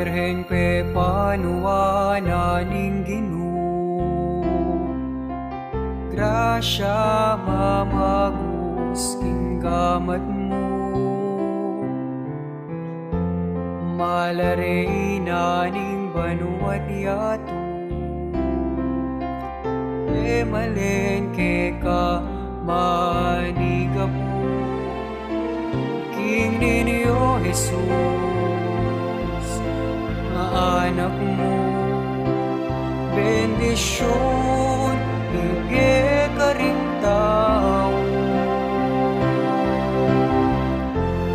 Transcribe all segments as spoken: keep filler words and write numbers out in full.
Birhen pepanuan na ning Ginu, grasya mamagus king gamat mu. Mala reyna ning banua't yatu, e malen keka manigapu. King Niño Jesus, nga anak mu, bendisyun ibie karing tau.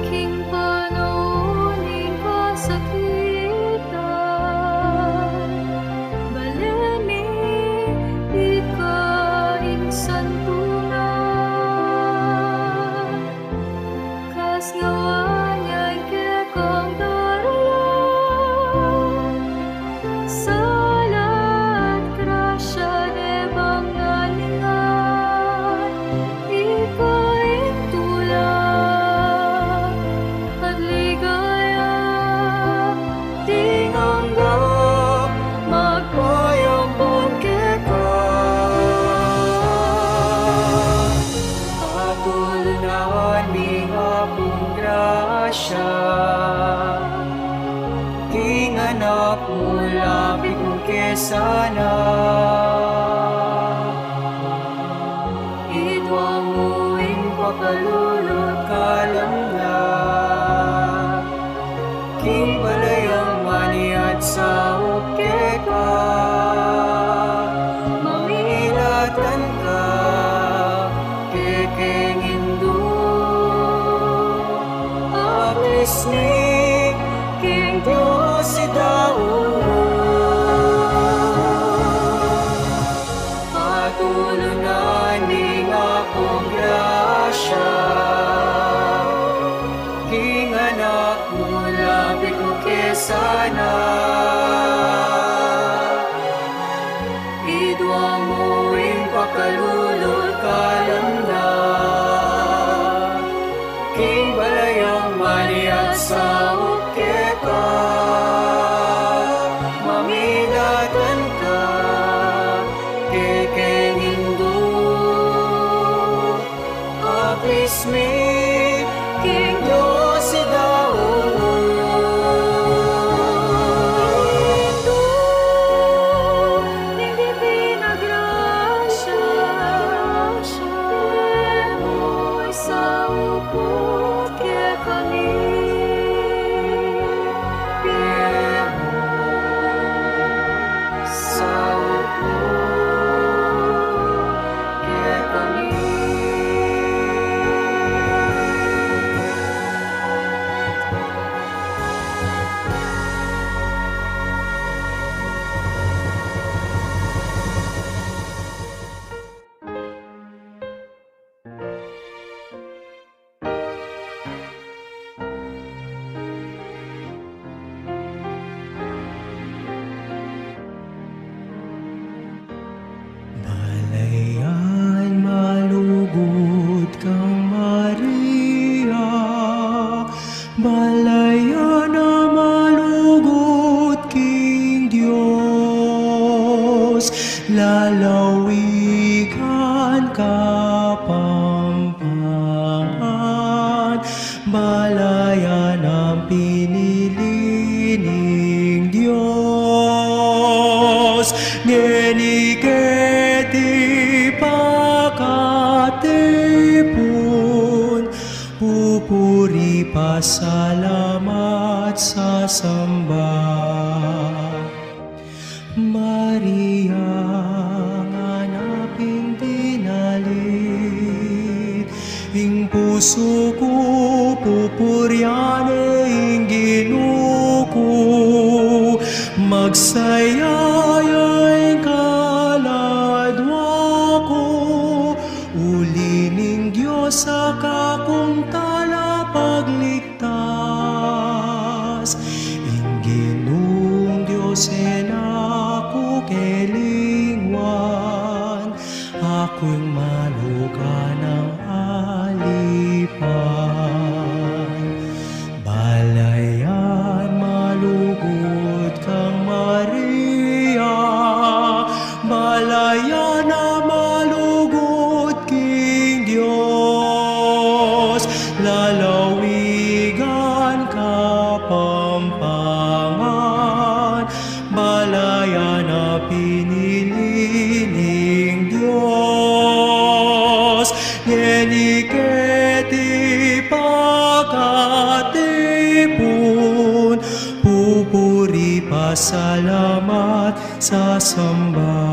King panaun ning kasakitan, balen mi ika ing santunan. Kasngawaan yang kekang daralan, sala at grasya de bang naningan, ika ing tula at ligaya, ding angga magpayampun keka. Patulunan ning Apung grasya king anak mu, lapit mu ke sana. Idwa mu ing pakalulu at kalamnan king balayang maniat saup keka. Mamilatan ka kekeng Indu, aklis mi king Dios idaun. Patulunan ning Apung grasya king anak mu, lapit mu ke sana. Idwa mu ing pakalulu at kalamnan king balayang maniat saup keka. Mamilatan ka kekeng Indu, aklis mi king Dios idaun. Ing Divina Grasya, pie mu isaup kekami, pie mu isaup kekami. Balayan malugud kang Maria, balayan a malugud king Dios, lalawigan Kapampangan, balayan a pinili ning Dios, ngeni keti pakatipun, pupuri, pasalamat, sasamba. Maria, nganap ing dinalit, ing pusu ku pupurian ne ing Ginu ku, magsaya ya ing kaladwa ku, uli ning Dios a kakung talapagligtas. Ing Ginung Dios e na ku kelingwan, aku ing maluganang alipan. Balayan malugud Salamat, sasamba.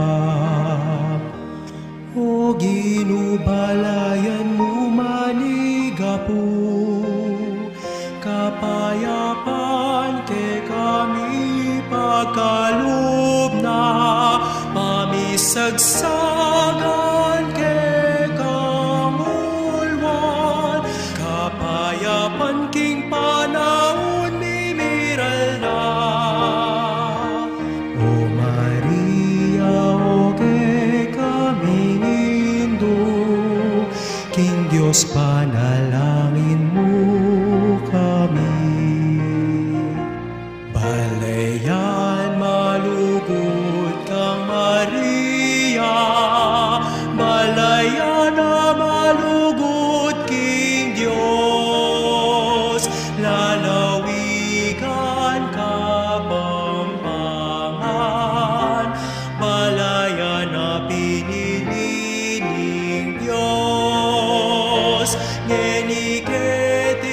O Ginu, balayan mu man ing apu, kapayapan kekami pagkalub na, pamisagsagan kekang ulwan, kapayapan king panaun mimiral na. O Maria, o kekaming indu, king Dios panalangin mu kami. Balayan malugud kang Maria, balayan a malugud king Dios, lalawigan Kapampangan, balayan a pinili ning Dios, ngeni keti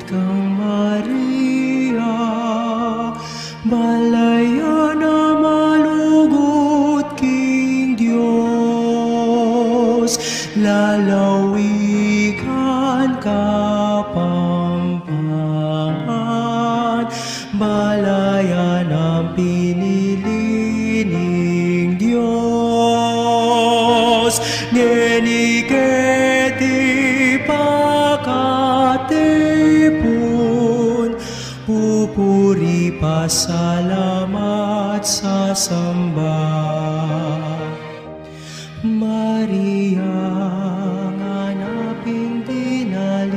Kang Maria, balayan a malugud king Dios, lalawigan Kapampangan, balayan a pinili ning Dios, ngeni keti pakatipun, pupuri, pasalamat, sasamba. Maria, nganaping dinalit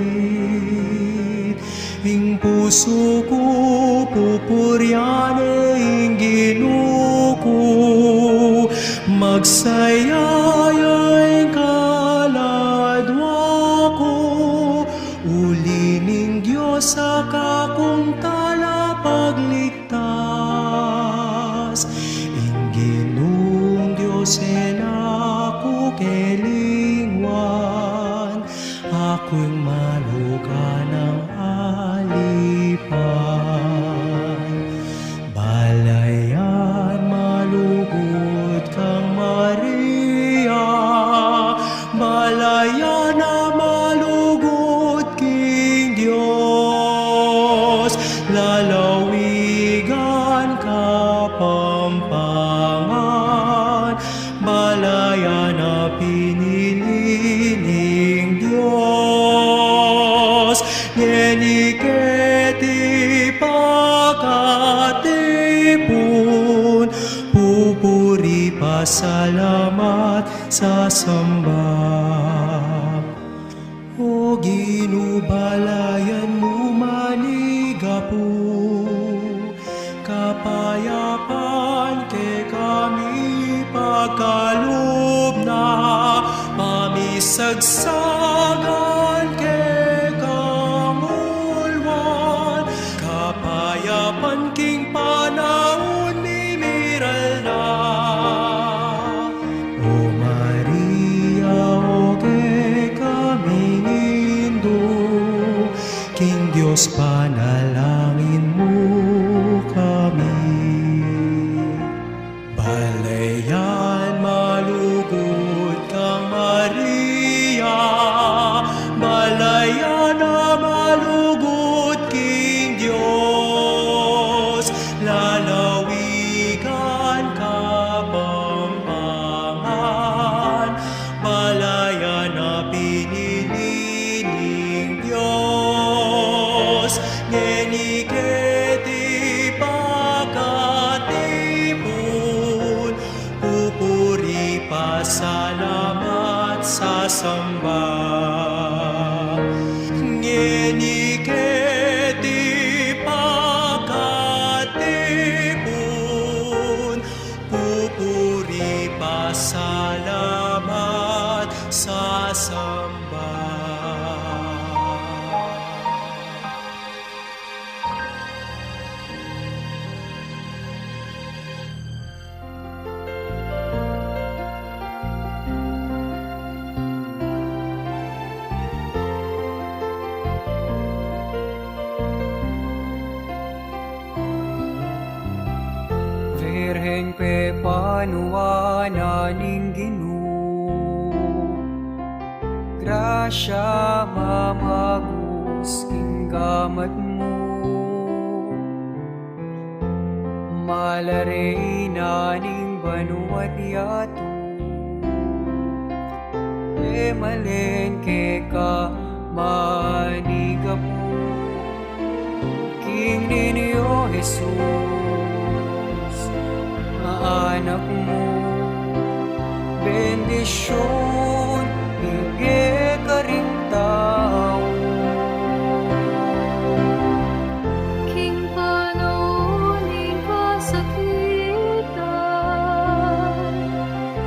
ing pusu ku, pupurian ne ing Ginu ku, magsaya ya ing kaladwa ku, uli ning Dios a kakung talapagligtas. Ing Ginung Dios e na ku kelingwan, aku ing maluka nang alipan. Balayan malugud kang Maria, balayan a malugud king Dios, lalawigan Kapampangan, balayan a pinili ning Dios, ngeni keti pakatipun, pupuri, pasalamat, sasamba. O Ginu, balayan mu manigapu, kapayapan kekami pakalub na, pamisagsagan kekang ulwan, kapayapan king panaun mimiral na. O Maria, o kekaming indu, king Dios panalangin mu kami. Balayan malugud kang Maria, balayan a malugud king Dios, lalawigan Kapampangan, balayan a pinili ning Dios, ngeni keti pakatipun, pupuri, pasalamat, sasamba. Ngeni keti pakatipun, pupuri, pasalamat, sasamba. Virgen, pepanuan na ning Ginu, grasya mamagus king gamat mu. Mala Reyna ning banua't yatu, e malen keka manigapu king Niño Jesus, a Anak mu. Bendisyun ibie karing tau king panaun ning kasakitan,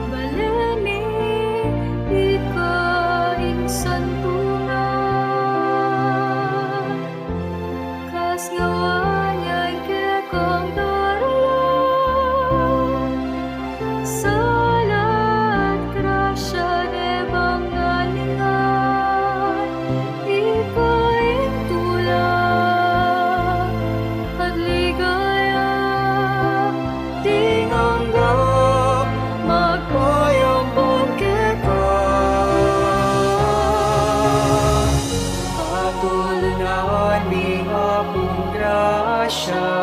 bale mi ika ing santunan. Kasngawaan yang kekang daralan, sala at grasya grasya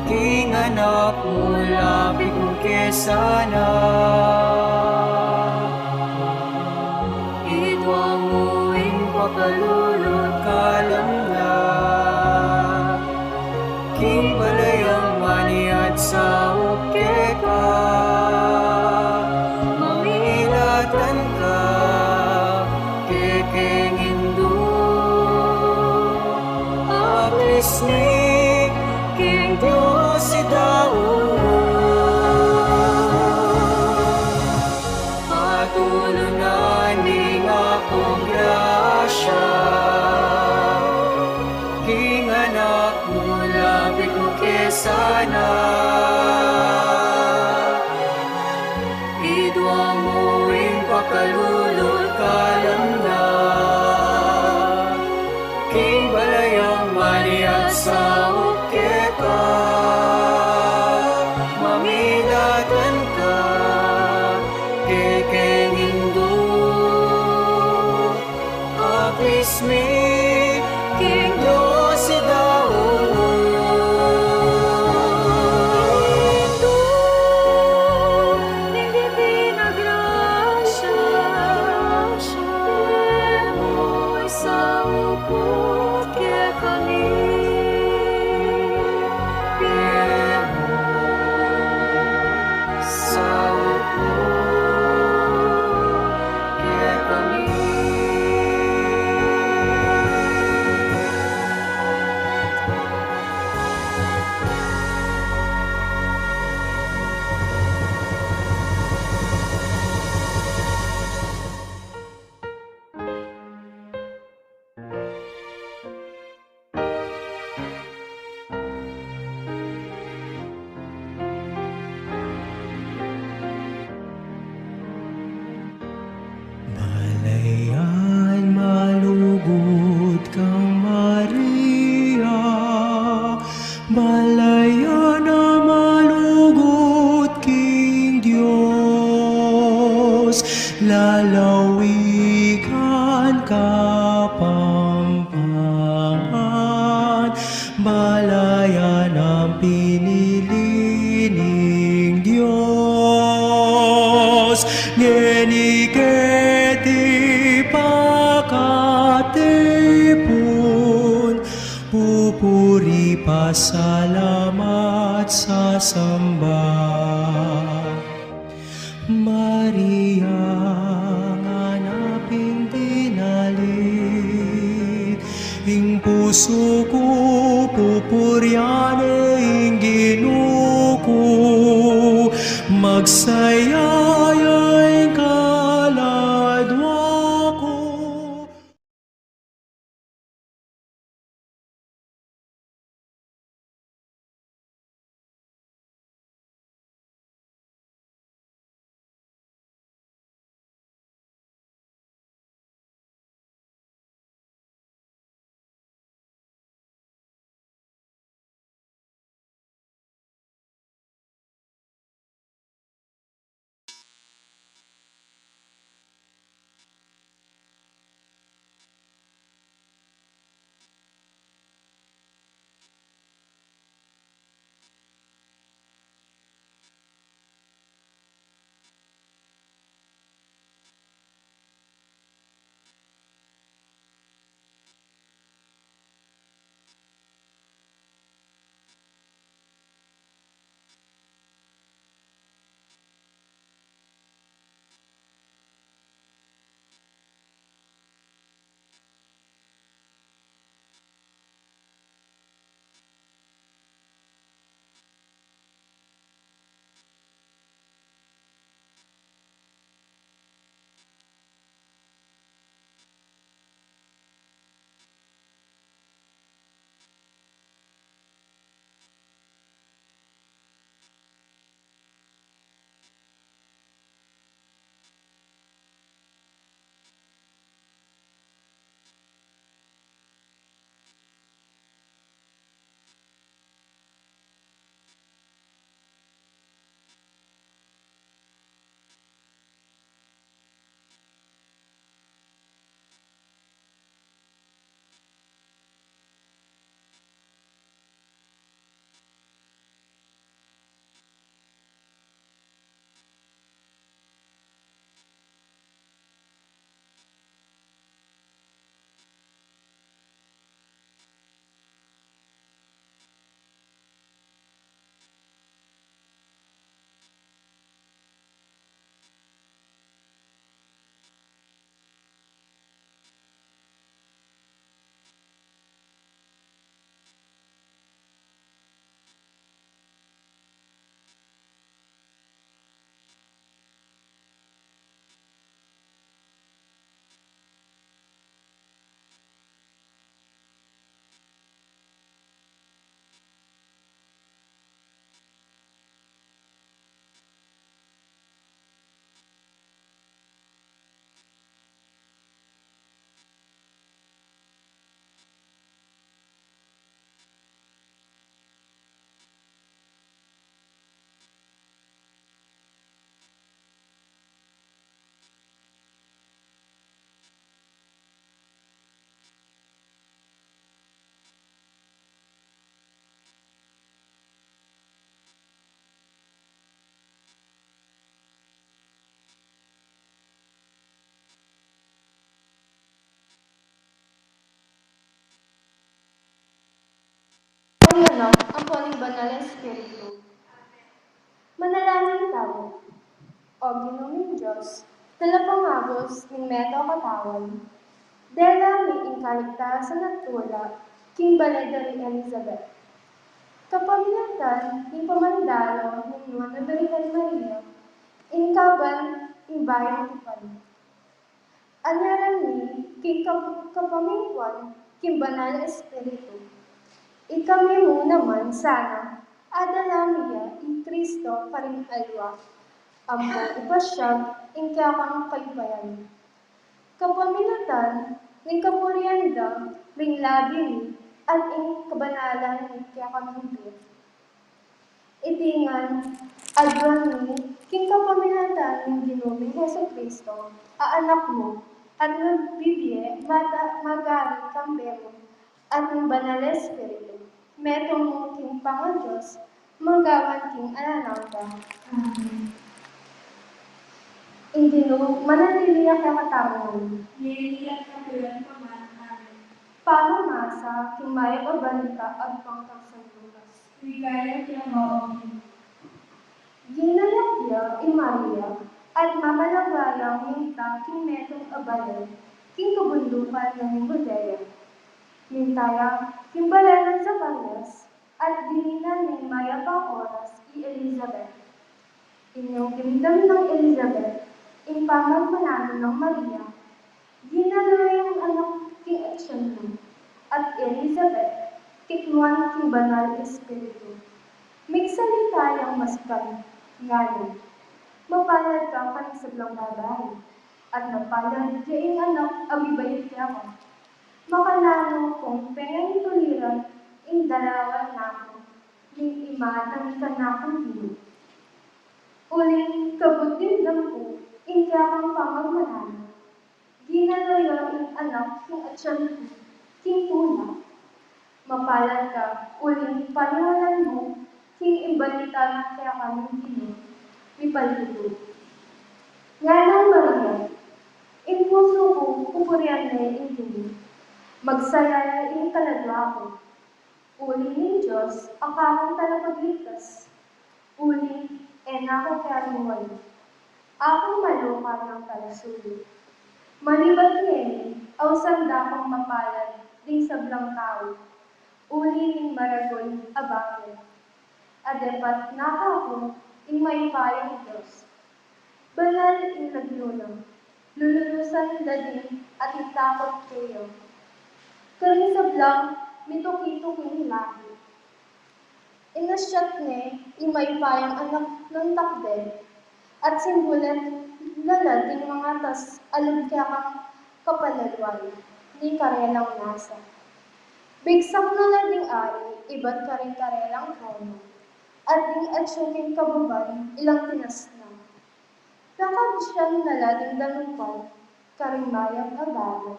king anak mu, lapit mu ke sana. Idwa mu ing pakalulu at kalamnan king balayang maniat saup keka. Mamilatan ka kekeng Indu, aklis mi king Dios idaun. Patulunan ning apung grasya king anak mu, lapit mu ke sana. Idwa mu ing pakalulu at kalamnan king balayang maniat saup keka. Mamilatan ka kekeng Indu, aklis mi king Dios idaun. Indu ning Divina Grasya, pie mu ing saup ku kekami. Pie mu ing saup ku kekami. Balayan malugud kang Maria, balayan a malugud king Dios, lalawigan Kapampangan, balayan a pinili ning Dios, ngeni keti pakatipun, pupuri, pasalamat, sasamba. Maria, nganaping dinalit ing pusu ku, pupurian ne ing Ginu ku, magsaya ya ing kaladwa ku. Dios, talapangabus ning meto katawan, dela mi ing kaligtasan at tula king bale da ri Elizabeth. Kapamilatan ning pamandalo ning Nuan a Birhen Maria, ing kaban ning Bayung Tipan. Anyaran mi king kap-, kapamingkuan king Banal a Espiritu. Ikami mu naman sana, adala mi ya i Kristo karing alwa, ampong ipasyag ing kekang kayupayan. Kapamilatan ning kapurian da ring labi mi at ing kabanalan ning kekaming bie. Iti ngan, aduan mi king kapamilatan ning Ginu ming Jesucristo, a Anak mu, at mabibie, mata-, magari kambe mu, at ning Banal a Espiritu, metung mu king pangaDios, manggaman king alang angga. Amen. Ing Ginu manatili ya kekatamu. Ngening at kapilan pa man. Amen. Pamamasa king Mayap a Balita agpang kang San Lucas. Ligaya keka, O Ginu. Ginayak ya i Maria, at makalagwa yang minta king metung a bale, king kabundukan na ning Judea. Minta ya king bale nang Zacarias, at dininan ning mayap a oras i Elizabeth. Inyang dimdam nang Elizabeth ing pamagmananu nang Maria, ginalwa yang anak king atyan na, at i Elizabeth tikmuan king Banal Espiritu. Migsalita yang maskan, ngana, "Mapalad ka karing sablang babai, at mapalad ya ing anak a bibait keka. Makananu kung pengen tuliran ing darawan na ku ning Ima nang kanakung Ginu? Uling kabud dimdam ku ing kekang pamagmananu, ginalwa ya ing anak king atyan ku king tula. Mapalad ka uling paniwalan mu king ing balita na keka ning Ginu, mipalad ku." Ngana nang Maria, "Ing pusu ku pupurian ne ing Ginu, magsaya ya ing kaladwa ku. Uli ning Dios a kakung Talapagligtas, uli e na ku kekang wali. Aku maluka nang talasuyu. Manibat ngeni, ausan da kung mapalad ding sablang tau, uli ning maragul a bage. A depat na kaku ing mayupayang Dios. Banal ing lagyu na, lulunusan la ding ating takut kaya, karing sablang mituki-tuking lahi. Inasyat ne ing mayupayang anak nang takbe, at simbulan na la ding mangatas a lub kekang kapalaluan ning karelang nasa. Bigsak na la ding ari ibat karing karelang trono, at ding atyu king kababan ilang tinasnan. Pekabusyan na la ding danupan karing mayap a bage,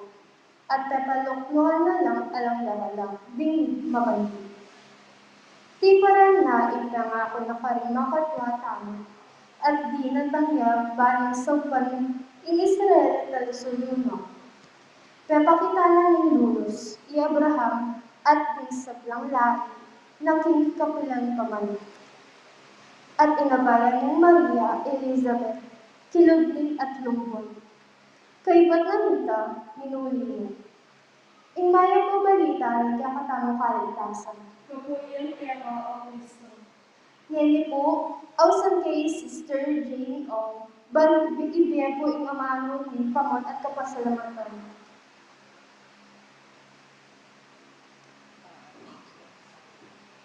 at pepalukluan na lang alang daralan ding mabandi. Tiparan na ing pengaku na karing makatwa tamu, at dinatang ya ban ing saupan ing Israel a talasuyu na. Pepakita na ning lunus i Abraham at ding sablang lahi na king kapilan pa man." At inabayan neng Maria i Elizabeth kilub ning atlung bwan. Kaybat na nita, minuli na. Ing mayap a balita ning kekatamung kaligtasan. Kapurian keka, O Kristo. Ngeni pu, ausan ke i Sister Jane Ong ban ibie pu ing amanu ning pamot at kapasalamatan.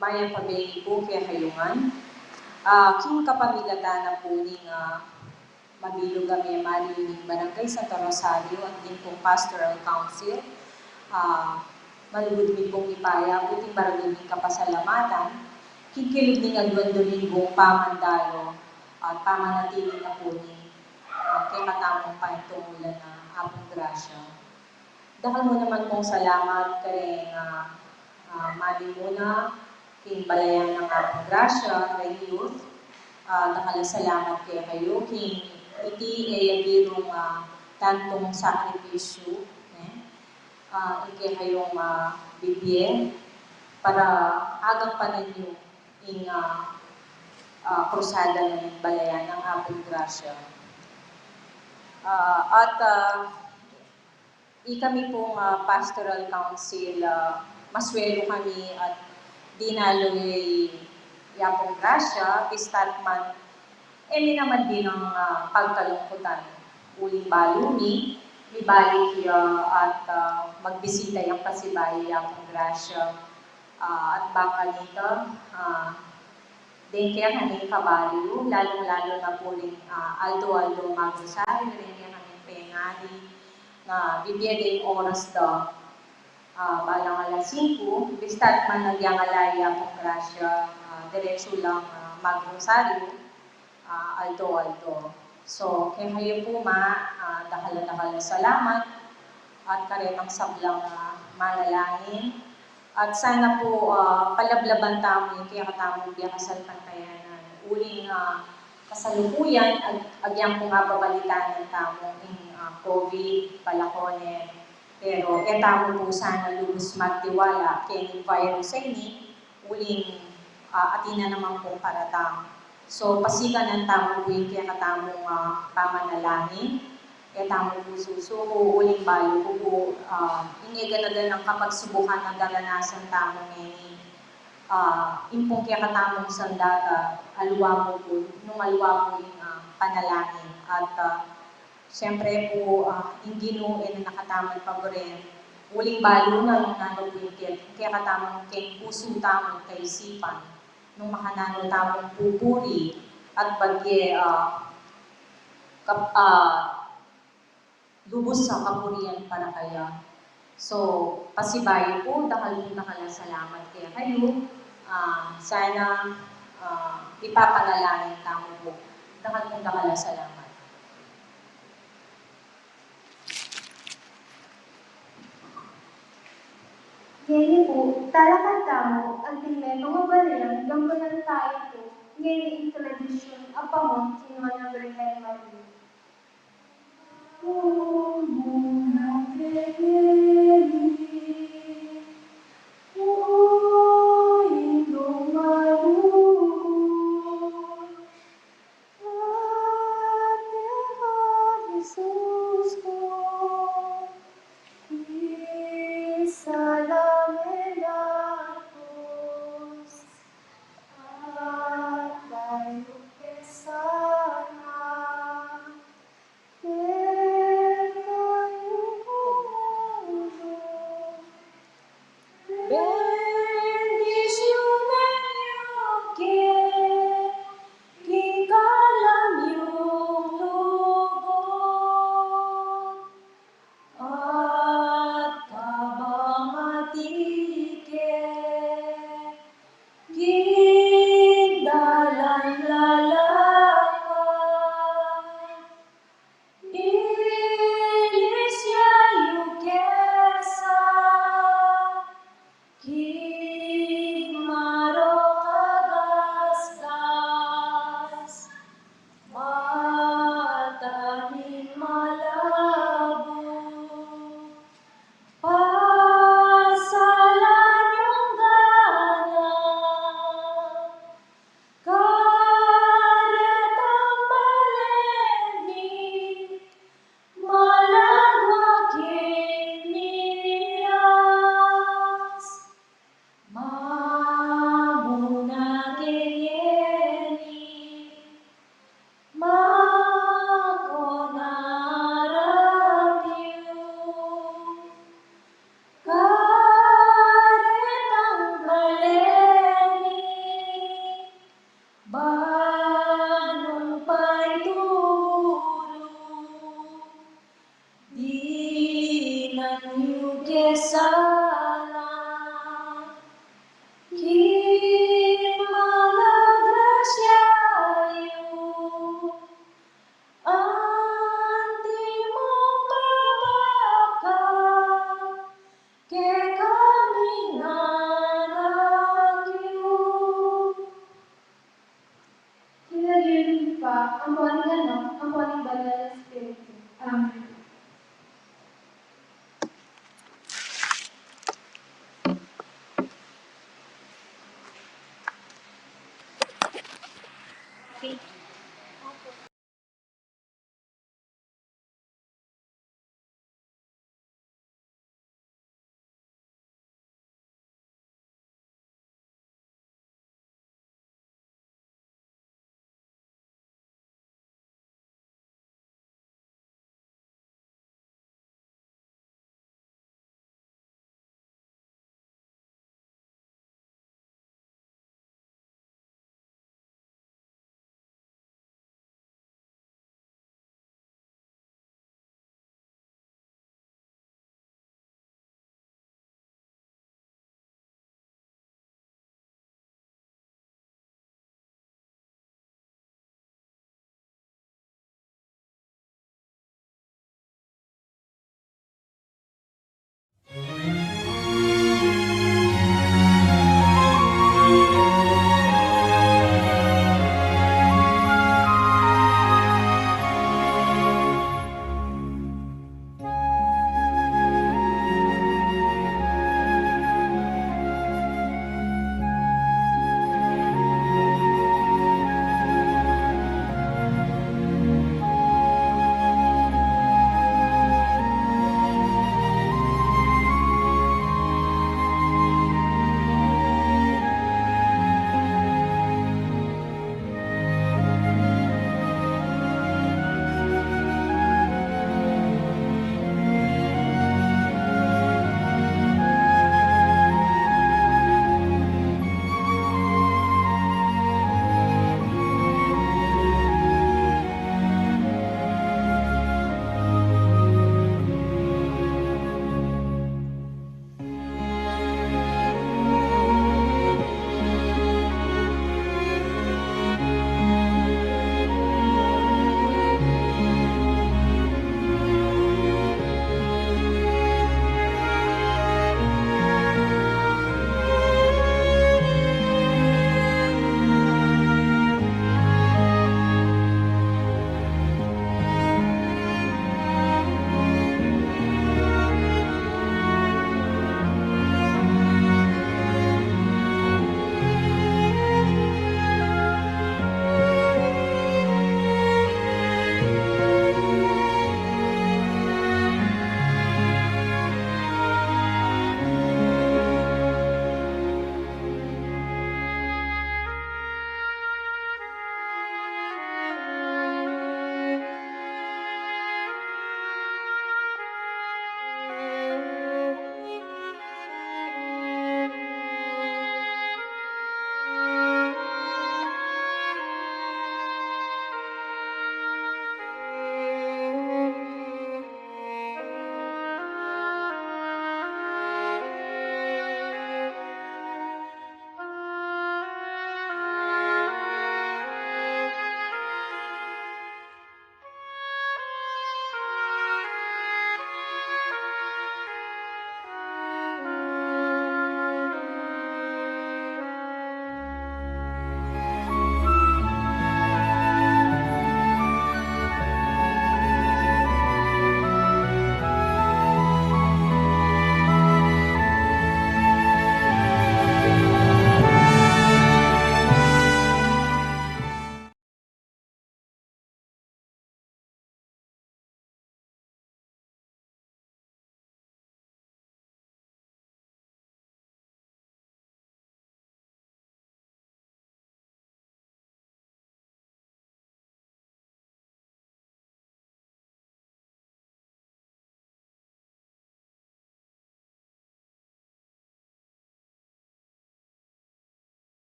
Mayap a beng pu kekayu ngan. Ah, king kapamilatan na pu ning, ah, mabilug a memari ning Barangay Santo Rosario at ding pung Pastoral Council, ah, malugud mi pung ipaya pu ing maragul ming kapasalamatan king kilub ning aduang Dominggung pamandalo at pamanatili na pu ning, ah, kekatamung paintumulan a Apung Grasya. Dakal mu naman pung salamat kareng, ah, ah, mami mu na king balayan nang Apung Grasya, kareng youth. Ah, dakal a salamat kekayu king iti e ya birung, ah, tantung sakripisyu, ne? Ah, ing kekayung, ah, bibie para agangpanan yu ing, ah, ah, krusada na ning balayan nang Apung Grasya. Ah, at, ah, ikami pung, ah, Pastoral Council, ah, maswelu kami at dinalu i Apung Grasya, bista't man e mi naman bilang, ah, pagkalungkutan. Uling balu mi, mibalik ya at, ah, magbisita yang pasibayu i Apung Grasya. Ah, at bang kanita, ah, deng kekatamung kabalu, lalung-lalu na pu ring, ah, aldo-aldo magrosaryu, deng kekatamung pengari, na bibie deng oras da, ah, balang alas singku, bista't man agyang ala i Apung Grasya, ah, diretsu lang, ah, magrosaryu, ah, aldo-aldo. So, kekayu pu ma, ah, dakal a dakal a salamat, at karetang sablang, ah, manalangin. At sana pu, ah, palablaban tamu ing kekatamung bie kasalpantayanan. Uling, ah, kasalukuyan, ag-, agyang pung ababalitanan tamu ing, ah, COVID, palakone. Pero e tamu pu sana lubus magtiwala keni virus a ini, uling, ah, atin na naman pung paratang. So, pasikanan tamu pu ing kekatamung, ah, pamanalangin. E tamu pu susuku, uling balu ku pu, ah, ing e gana-ganang kapagsubukan a daranasan tamu ngeni, ah, ing pung kekatamung sandata, aliwa mu pu, nung aliwa mu ing, ah, panalangin. At, ah, siyempre pu, ah, ing Ginu e na kataman paburen, uling balu na nung nanu pu ing ke-, kekatamung keng pusu tamu, kaisipan, nung makananu tamung pupuri at bagye, ah, kap-, ah, lubus a kapurian para kaya. So, pasibayu pu, dakal pung dakal a salamat kekayu. Ah, sana, ah, ipapanalangin tamu pu. Dakal pung dakal a salamat. Ngeni pu, talakad tamu, anting metung a barian, gangganang tayu pu, ngeni ing tradisyun a pamung king Nuan a Birhen Maria. Bendisyunan yu ke king kalam yung lugud, at kabang atin ke king dalan lalapat. Ilisya yu ke sa king marok a gasgas, bata ning malabuk, pasalan yung gana, karetang balen mi, malagwa king mias, mamuna keni, makonarap yu, karetang balen mi, banung panturu, dinan yu ke sana, king malagrasya yu, anti mung pabakal kekami ngan anak yu. King lagyu ning Ibpa, ampo ning Anak, ampo ning Banal a Espiritu. Amen.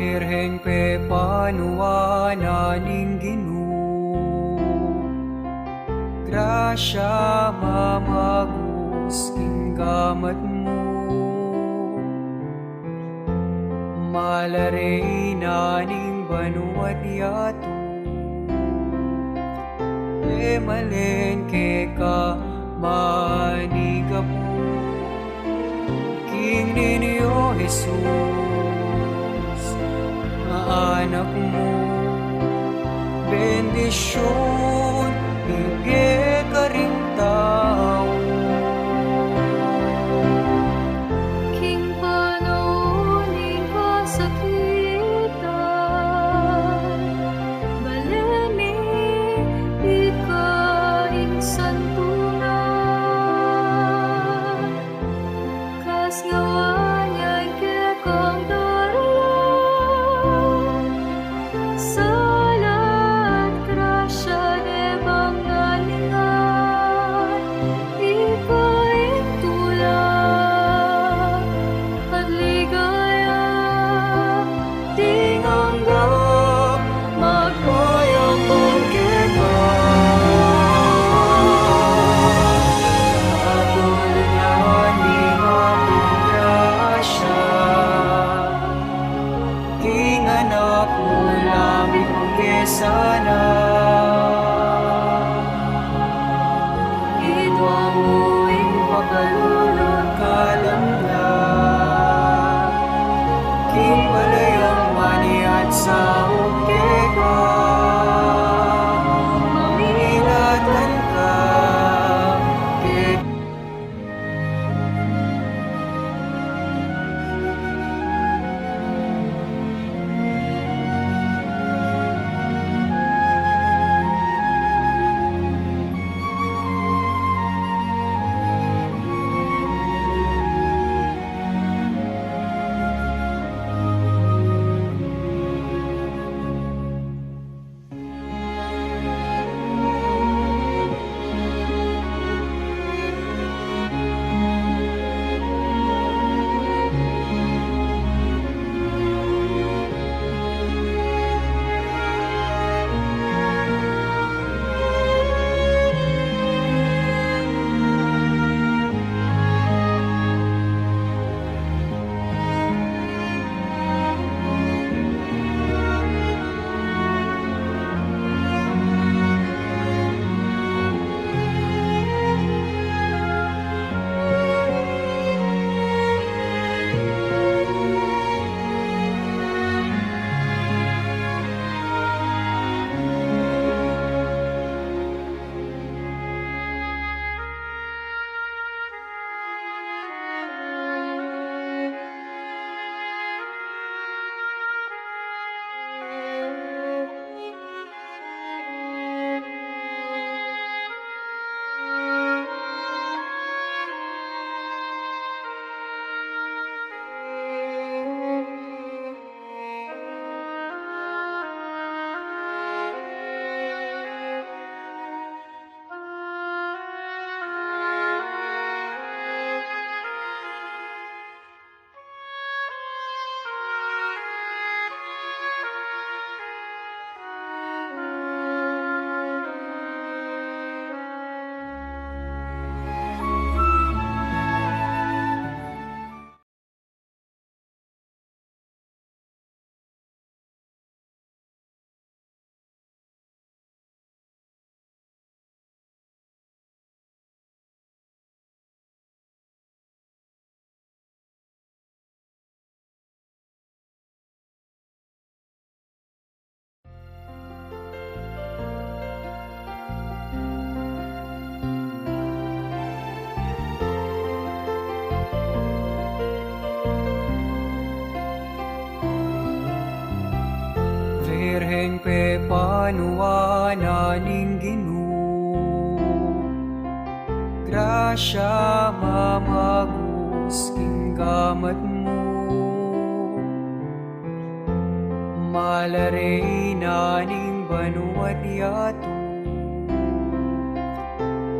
Birheng pepanuan na ning Ginu, grasya mamagus king gamat mu. Mala reyna ning banua't yatu, e malen keka manigapu. King Niño Jesus, a Anak mu, bendisyun ibie karing tau. King panaun ning kasakitan, bale mi ika ing santunan. Kasngawaan yang kekang daralan, sala at grasya de bang nalingan, ika ing tula at ligaya. Ding angga magpayaban keka. Patulan na ning Apung grasya, king Anak mu lamang ke sana. Itwa mu ing pakalulu at kalamnan, king balayan maniat saup keka, maminatan ka keka. Birheng pepanuan na ning Ginu, grasya mamagus king gamat mu. Mala reyna ning banua't yatu,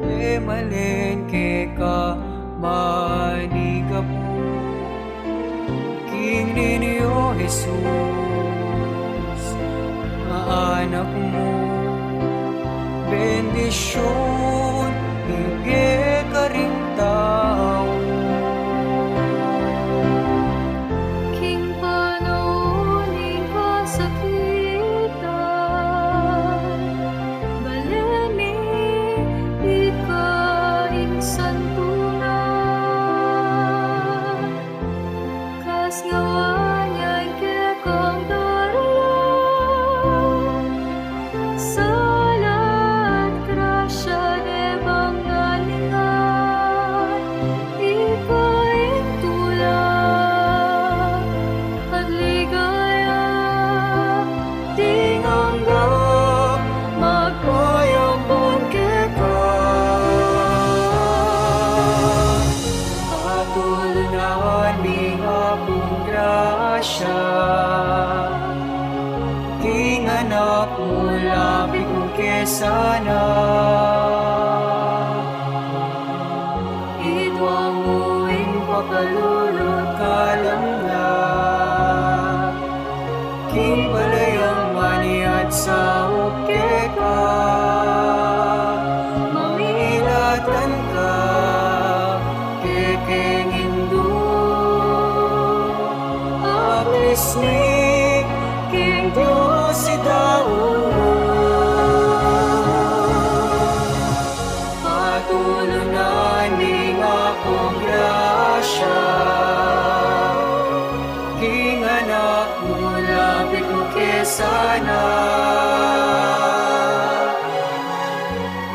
e malen keka manigapu. King Niño Jesus, a Anak mu, bendisyun ibie karing tau. King panaun ning kasakitan, bale mi ika ing santunan. Kasngawaan yang kekang daralan, sala at grasya de bang alingan, ika ing tula at ligaya, ding angga magpayampun keka. Patulunan ning Apung grasya, king Anak mu, lapit mu ke sana. Idwa mu ing pakalulu at kalamnan, king balayang maniat saup keka, mamilatan ka kekeng Indu. Apismi king Dios i daun. Patulunan ning Apung grasya, king Anak mu, lapit mu ke sana.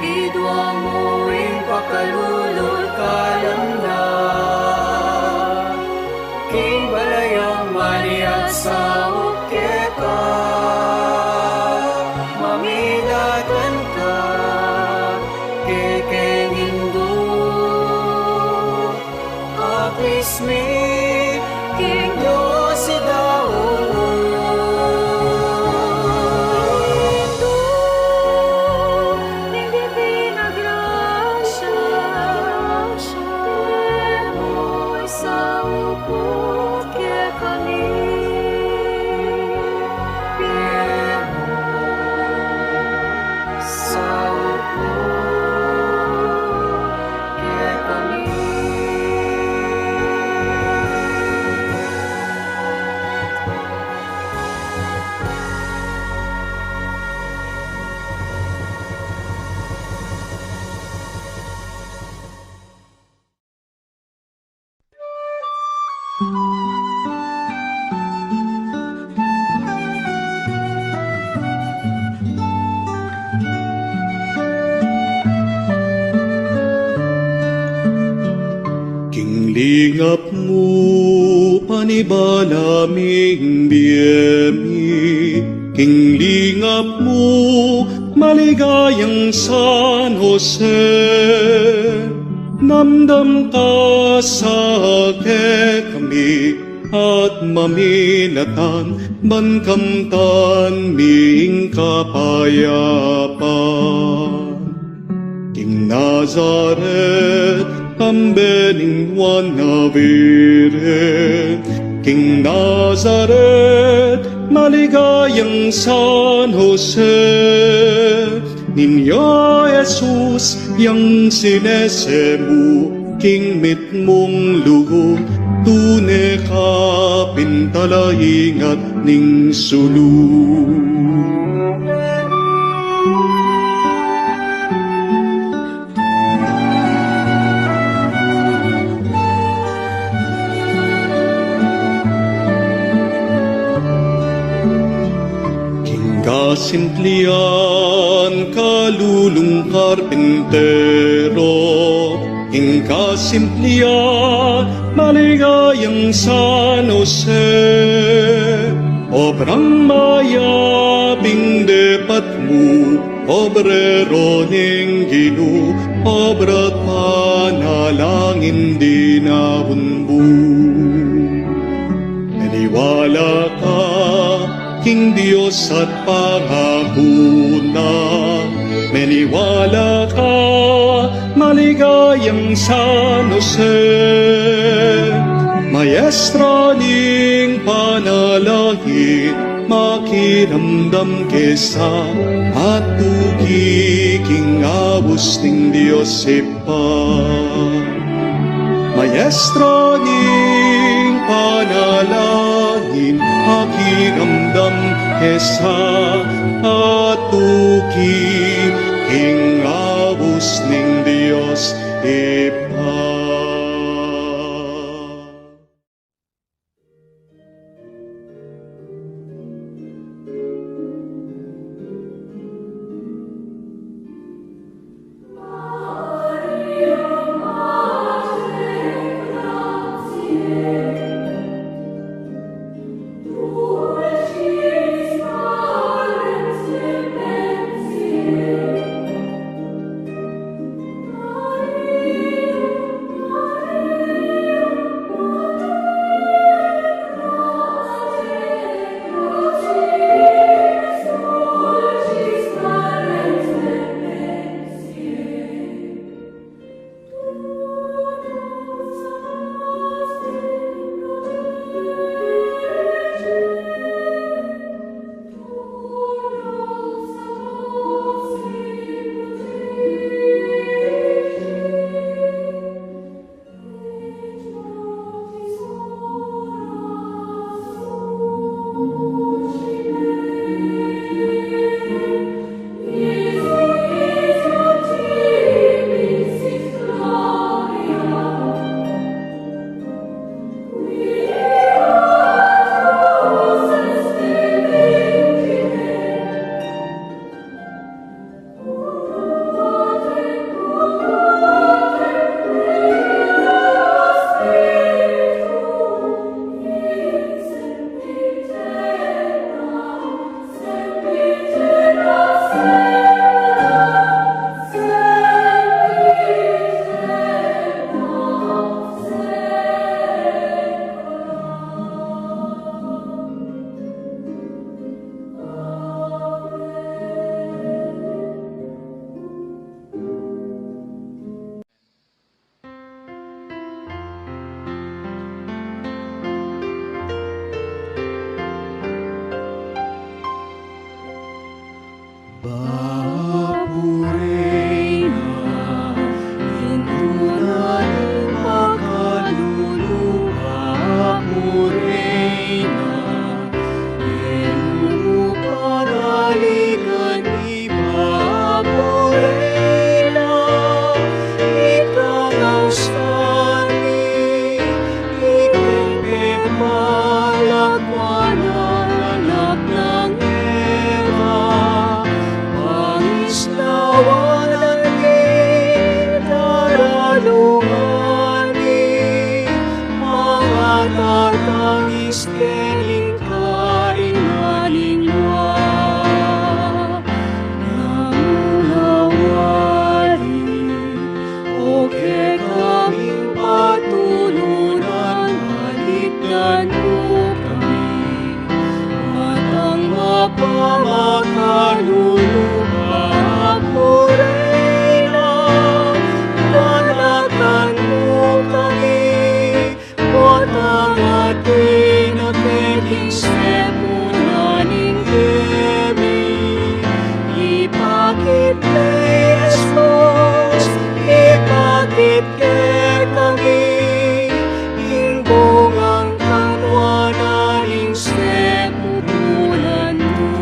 Idwa mu ing pakalulu at kalamnan, king balayang maniat saup keka, mamilatan ka kekeng Indu. Apismi king Dios i daun. Indu ning Divina Grasya, pie mu ing saup kekami. Pie mu ing saup kekami. King lingap mu, panibala ming bie mi. King lingap mu, maligayang San Jose. Namdam ka sa kekami at mamilatan, ban kamtan mi ing kapayapan. King Nazaret, kambe ning Juan a Virgen. King Nazaret, maligayang San Jose. Niño Jesus, yang sinese mu king mitmung lugud, tune ka pin talaingat ning sulu. King kasimplian, kalulung karpintero, king kasimplian, maligayang San Jose, obrang mayap ing depat mu, obrero ning Ginu, obra't panalangin di naunbu. Maniwala ka king Dios at pangaku na, maniwala ka, maligayang San Jose, maestra ning panalangin. Damdam ke sa, atuki king abus ning Dios Ibpa. Maestra ning panalangin, pakiramdam ke sa, atuki king abus ning Dios Ibpa. Bapu Reyna, ing tunay pakalulu, Bapu Reyna, ing lulu padaligan mi, Bapu Reyna, ikang ausan mi, ikeng pepalakwan a anak nang Eva, pangislawan a ning daralungan mi, mangatatangis ke ning karingan ning lua. Nanu na wari, o kekaming patulunan, balikdan mu kami. Matang mapamakalulu, Bapu Reyna, panakan mu kami. Potang atin a kekaming sepunan ning bie mi, ipakit ne Jesus, ipakit kekami ing bungang kanuanan ning sepunan mu.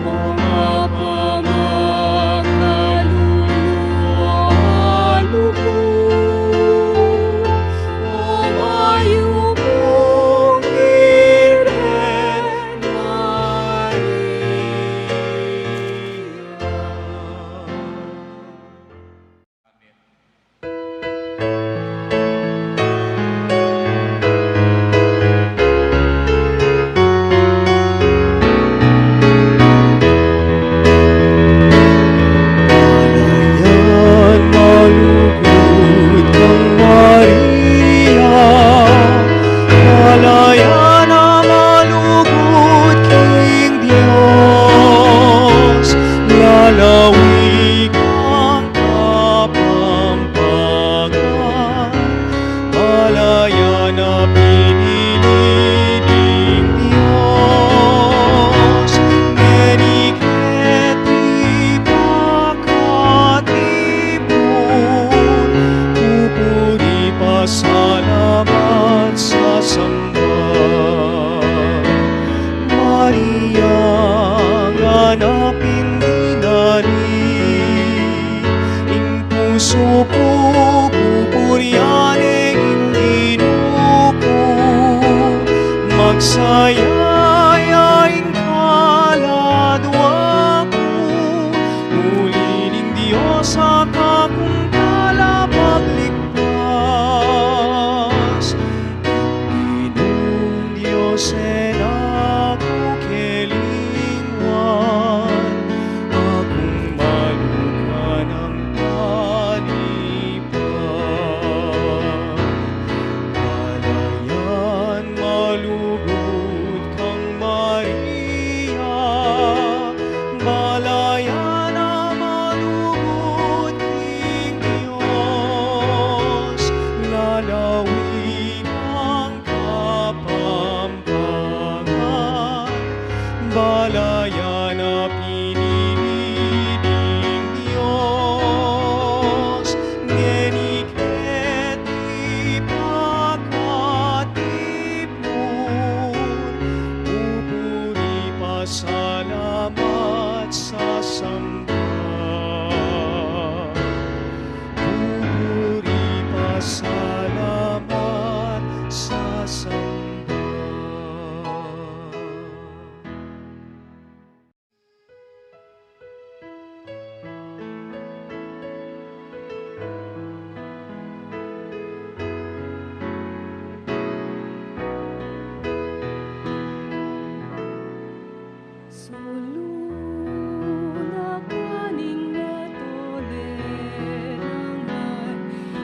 O mapamakalulu a Lugud, o mayupung Lawig nang Kapampangan, balayan a pinili ning Dios, ngeni keti pakatipun, pupuri, pasalamat, sasamba. Pupuri, pasalamat, sasamba. Sulun na kaning metolenangan,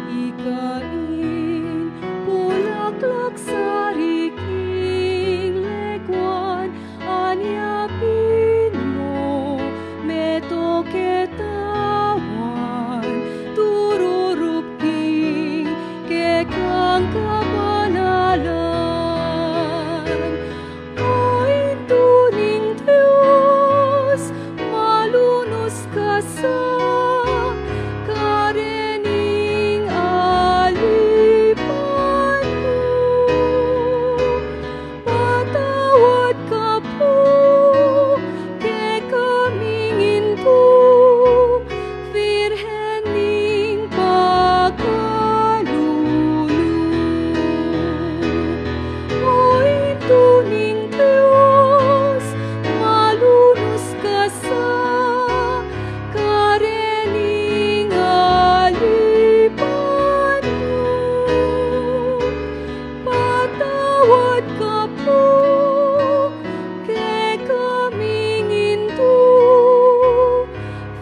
ika ing pulaklak sari king lekuan, anyapin mo meto ketawan, tururup king kekang kabanalan. O Indu ning Dios, malunus ka sa karening alipan mu. Patawad ka pu kekaming Indu, Virgen ning pakalulu. O Indu ning Dios, malunus ka sa karening alipan mu. Patawad ka pu kekaming Indu,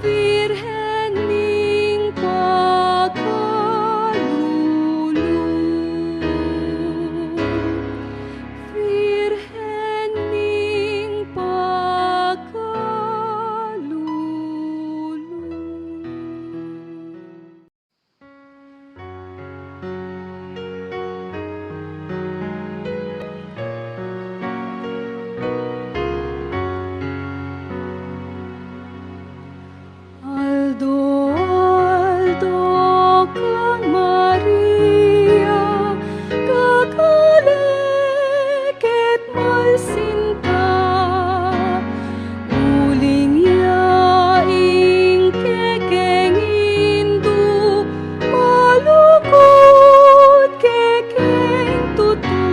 Virgen ning pakalulu. Virgen ning pakalulu. Aldo-aldo kang Maria, kakaleket malsinta, uling ya ing kekeng Indu, malugud kekeng tutu.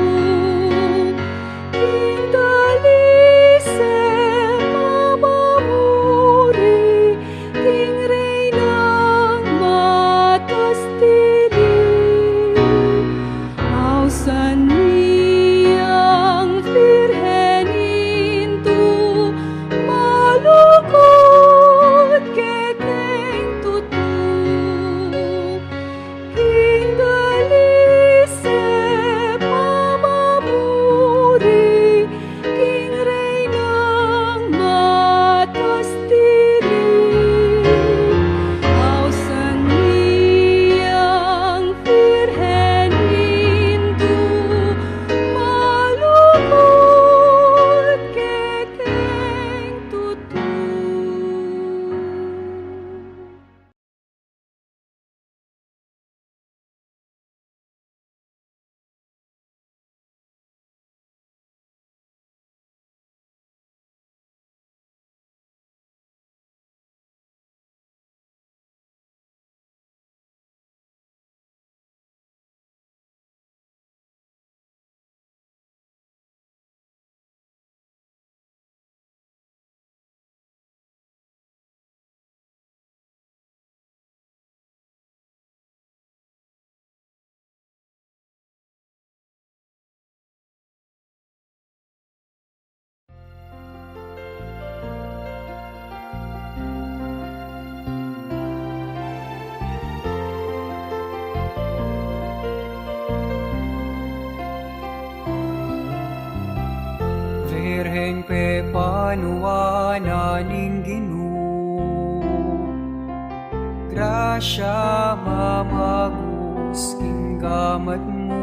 King dalise pamamuri, king Reynang matas tili. Ausan mi yang Virgen Indu, malugud kekeng tutu. King dalise pamamuri, king Reynang matas tili. Ausan mi yang Virgen Indu, malugud kekeng tutu. Virgen, pepanuan na ning Ginu, grasya mamagus king Amat mu,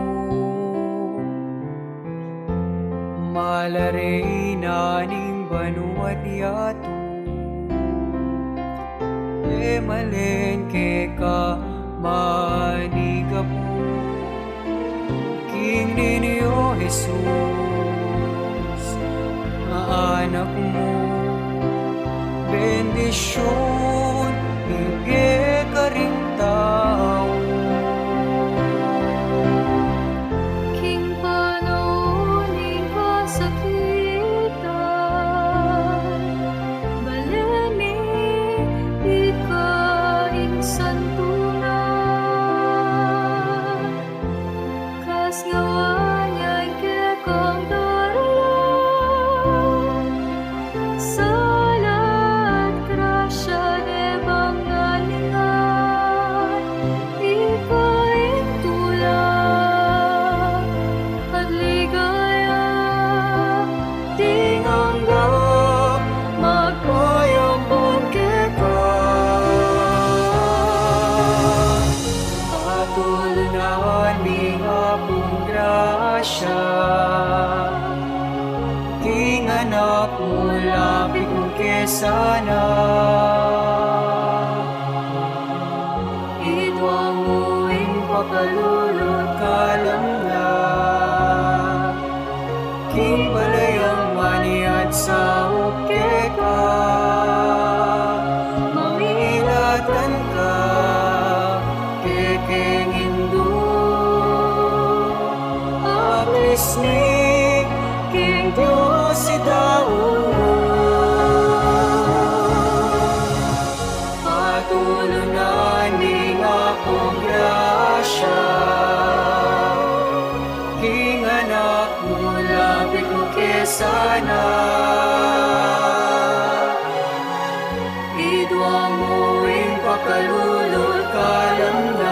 mala reyna ning banua't yatu, e malen keka manigapu. King Niño Jesus, a Anak mu, bendisyun ibie karing tau. King panaun ning kasakitan, bale mi ika ing santunan. Kasngawaan yang kekang daralan, sala at grasya de bang alingan, ika ing tula at ligaya, ding angga magpayampun keka. Patulunan ning Apung grasya, king Anak mu, lapit mu ke sana. Idwa mu ing pakalulu at kalamnan, king balayan maniat saup keka. Mamilatan ka kekeng Indu, apisni king Dios i daun. Patulunan ning Apung grasya, king Anak mu, lapit mu ke sana. Idwa mu ing pakalulu at kalamnan,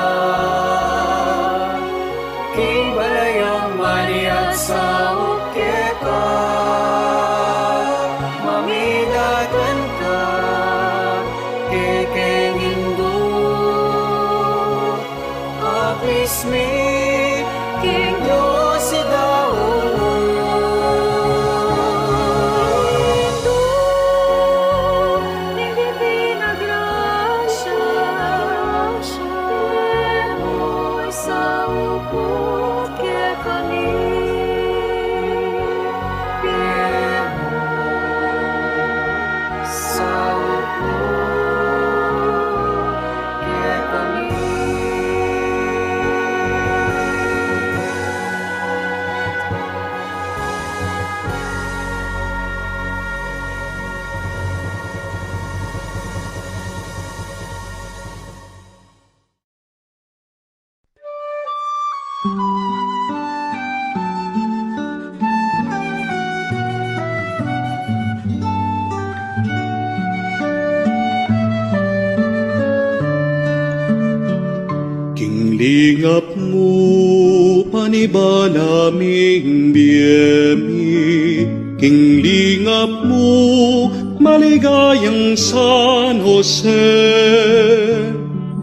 king balayan maniat saup keka. Mamilatan ka kekeng Indu, apisni king Dios i daun. Ning Divina Grasya, pie mu saup kekami, pie mu saup kekami. King lingap mu, panibala ming bie mi, king lingap mu, maligayang San Jose.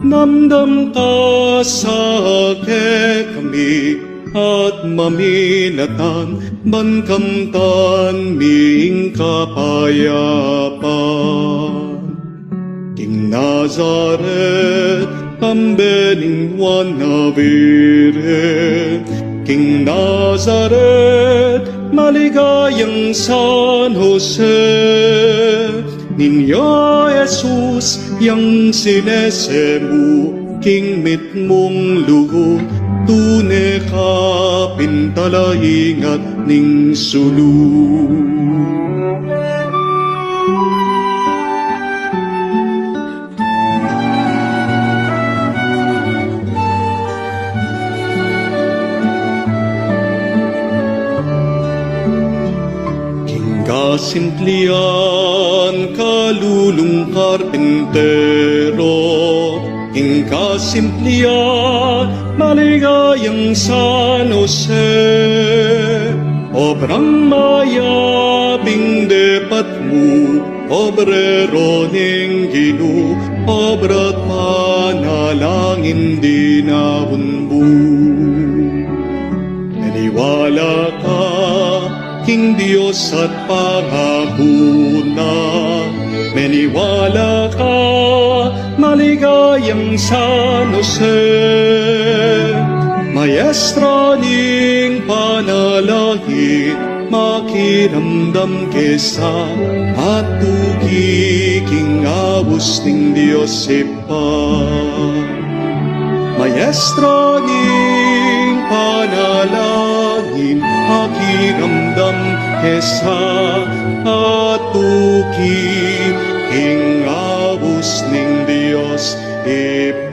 Namdam ka sa kekami at mamilatan, ban kamtan mi ing kapayapan. King Nazaret, kambe ning Juan a Virgen, king Nazaret, maligayang San Jose, Niño Jesus yang sinese mu, king mitmung lugud, tune ka pin talaingat ning sulu. King kasimplian, kalulung karpintero, king kasimplian, maligayang San Jose, obrang mayap ing depat mu, obrero ning Ginu, Obra't panalangin di naunbun. Meniwala ka king Dios at pangaku na. Meniwala ka, maligayang San Jose. Maestra ning panalangin, makiramdam ke sa, atuki king abus ning Dios Ibpa. Maestra ning panalangin, makiramdam ke sa, atuki king abus ning Dios Ibpa.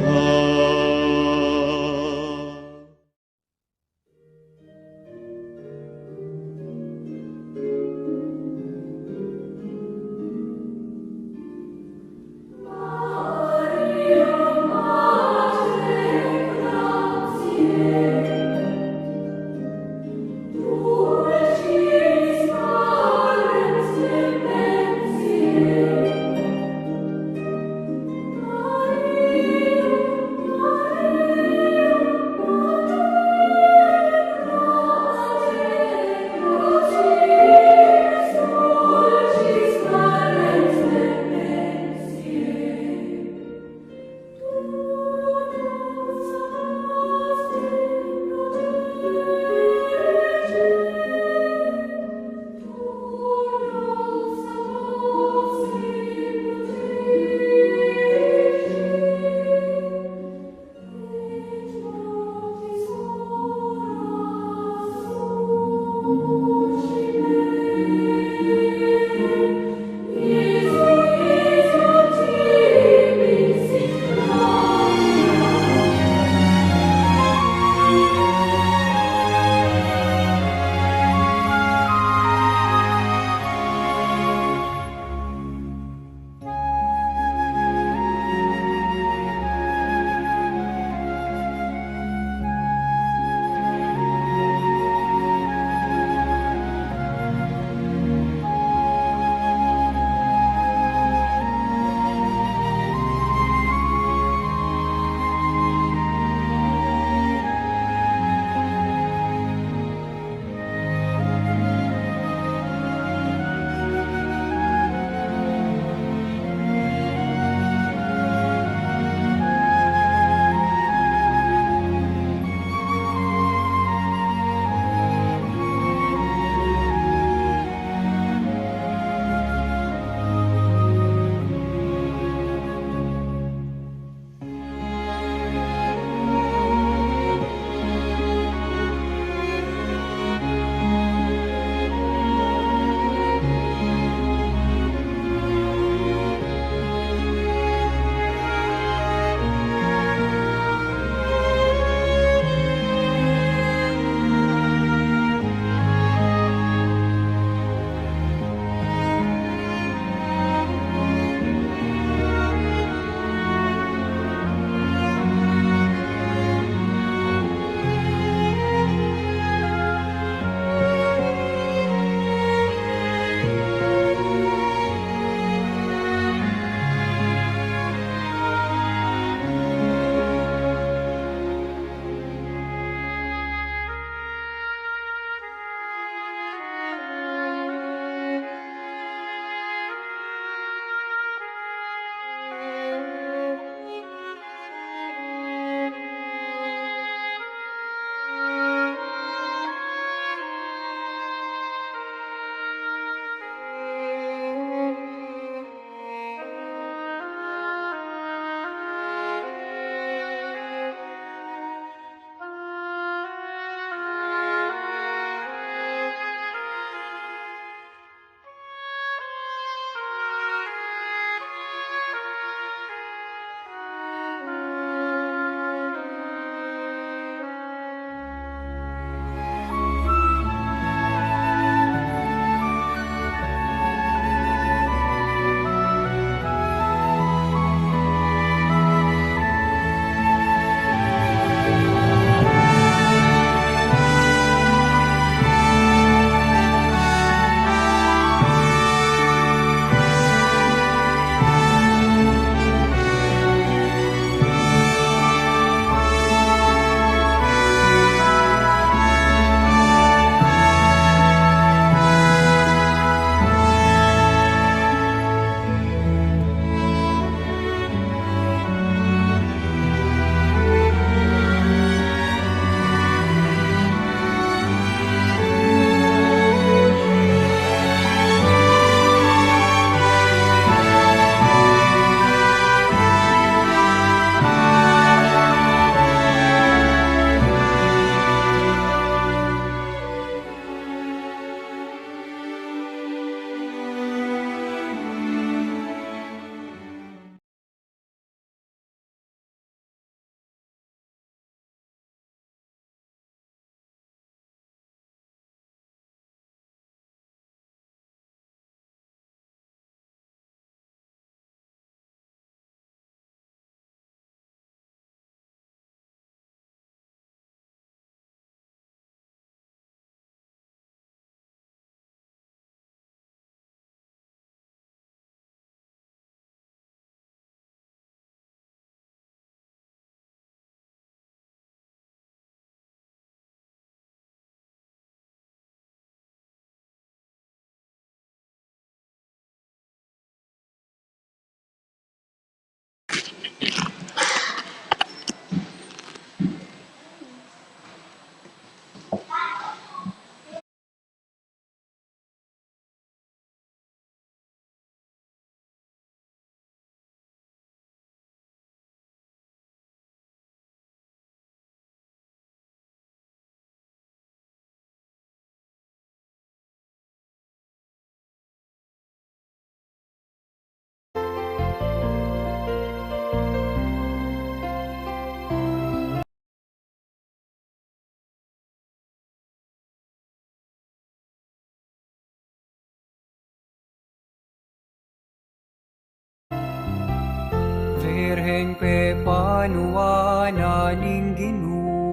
Birhen pepanuan na ning Ginu.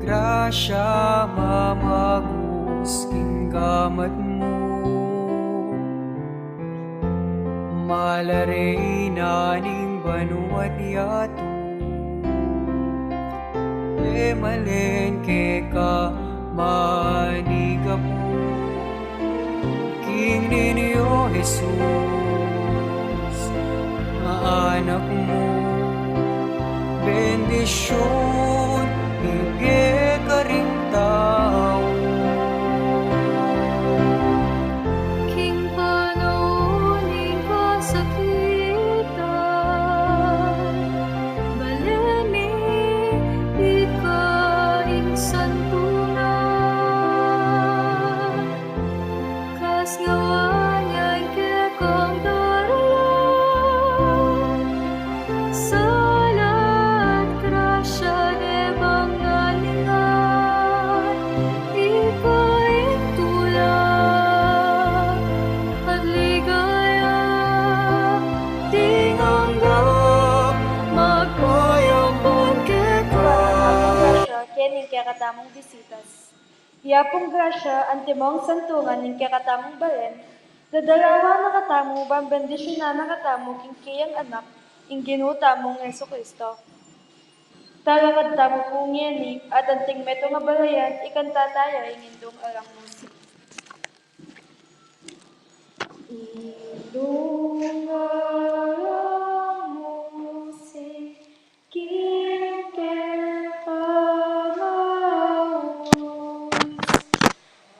Grasya mamagus king gamat mu. Mala reyna ning banua't yatu. E malen keka manigapu. King Niño Jesus, a Anak mu, bendisyun ibie karing tau. King panaun ning kasakitan, balen mi ika ing santunan. Kasnawan yang kekang daralan, sala at grasya de bang naningan, ika ing tula at ligaya, ding anggang magpayampun keka. Grasya, keni ing kekatamung bisitas. Yapung grasya, antimong santunan ning kekatamung balen, dadalawan na katamu, ban bendisyunan na katamu king keyang Anak, ing Ginu tamung Jesucristo. Talakad tamu pu ngeni, at anting metung a balayan, ikanta taya ing Indung Alang Musik. Indung Alang Musik, king kekang aus,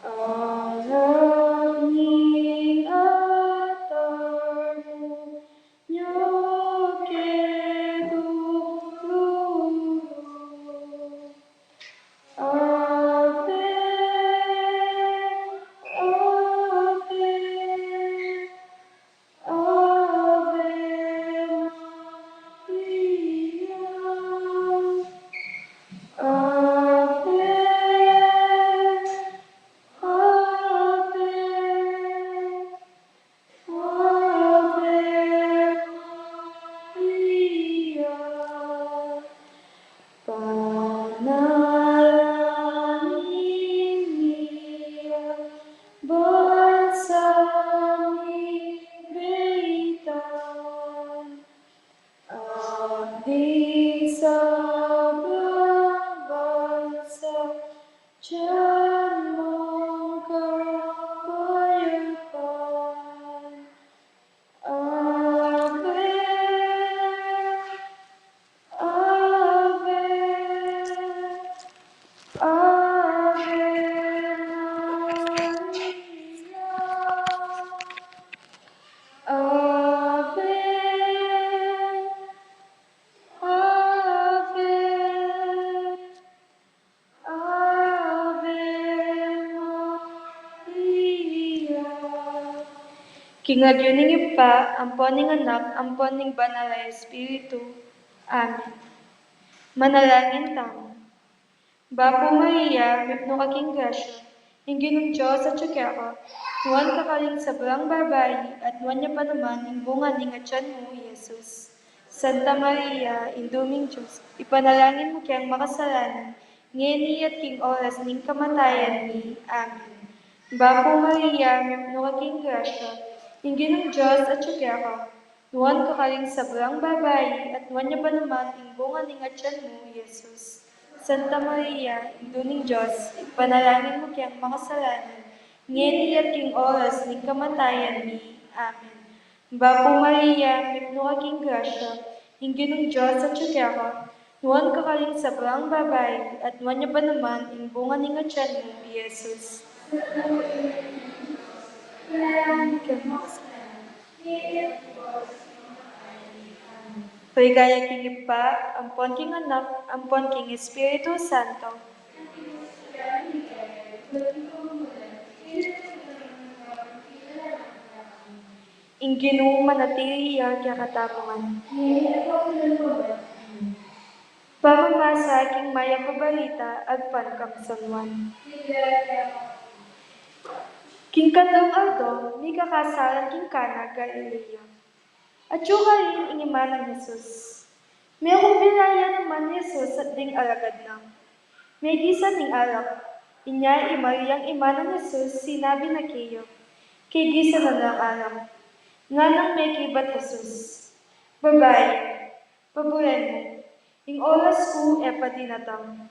alang ning atar mu, nyug ke duk lulu. Ave, ave, Ave Maria. Ave, ave, Ave Maria. Panalangin mi a bansang mibeitan, at ding sablang bansa, dinan mung kapayapan. Ave, ave, Ave Maria. Ave, ave, Ave Maria. King lagyu ning Ibpa, ampon ning Anak, ampon ning Banal a Espiritu. Amen. Manalangin tamu. Bapu Maria, mipnu ka king grasya, ing Ginung Dios atyu keka, nuan ka karing sablang babai, at nuan ya pa naman ing bunga ning atian mu, i Jesus. Santa Maria, Indu ning Dios, ipanalangin mu keng makasalanan, ngeni at king oras ning kamatayan mi. Amen. Bapu Maria, mipnu ka king grasya, ing Ginung Dios atyu keka, nuan ka karing sablang babai, at nuan ya pa naman ing bunga ning atian mu, i Jesus. Santa Maria, Indu ning Dios, ipanalangin mu keng makasalanan, ngeni at king oras ning kamatayan mi. Amen. Bapu Maria, mipnu ka king grasya, ing Ginung Dios atyu keka, nuan ka karing sablang babai, at nuan ya pa naman ing bunga ning atian mu, i Jesus. Ligaya king Ibpa, ampon king Anak, ampon king Espiritu Santo. Ing Ginu manatili ya kekatamu ngan. Pamamasa king Mayap a Balita agpang kang San Juan. King katlung aldo, mikakasalan king Cana, Galilea. Atyu karin ing ima nang Jesus. Mekumbira ya naman Jesus at ding alagad na. Megisan ing alak. Inya i Mariang ima nang Jesus sinabi na keya, kegisan na nang alak. Nganang mekibat Jesus, Babai, paburen mu, ing oras ku e pa dinatang.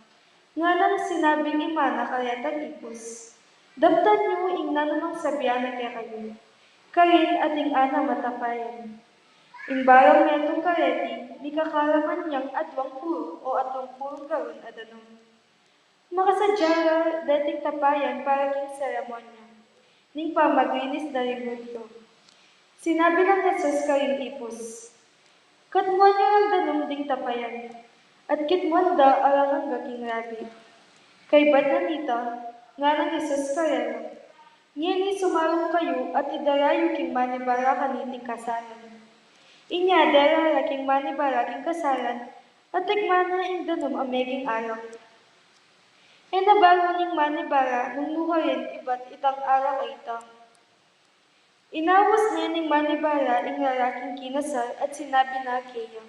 Nganang sinabing ima na karetang ipus, Daptan yu ing nanumang sabian na kekayu. Karin ating anam a tapayan. Ing barang metung kareti, mikakalaman yang aduang pulu o atlung pulung galon a danum. Makasadya la deting tapayan para king seremonya ning pamaglinis na ring hudyo. Sinabi nang Jesus karing ipus, Katmuan yu lang danum ding tapayan, at kitmuan da alang angga king rabi. Kaybat na nita, nganang Jesus karela, Ngeni sumarum kayu at idala yu king manibara kaniting kasalan. Inya dala la king manibara king kasalan, at tikman na ing danum a meging alak. E na balu ning manibara nung nu karin ibat itang alak a ita. Inaus ne ning manibara ing lalaking kinasal at sinabi na keya,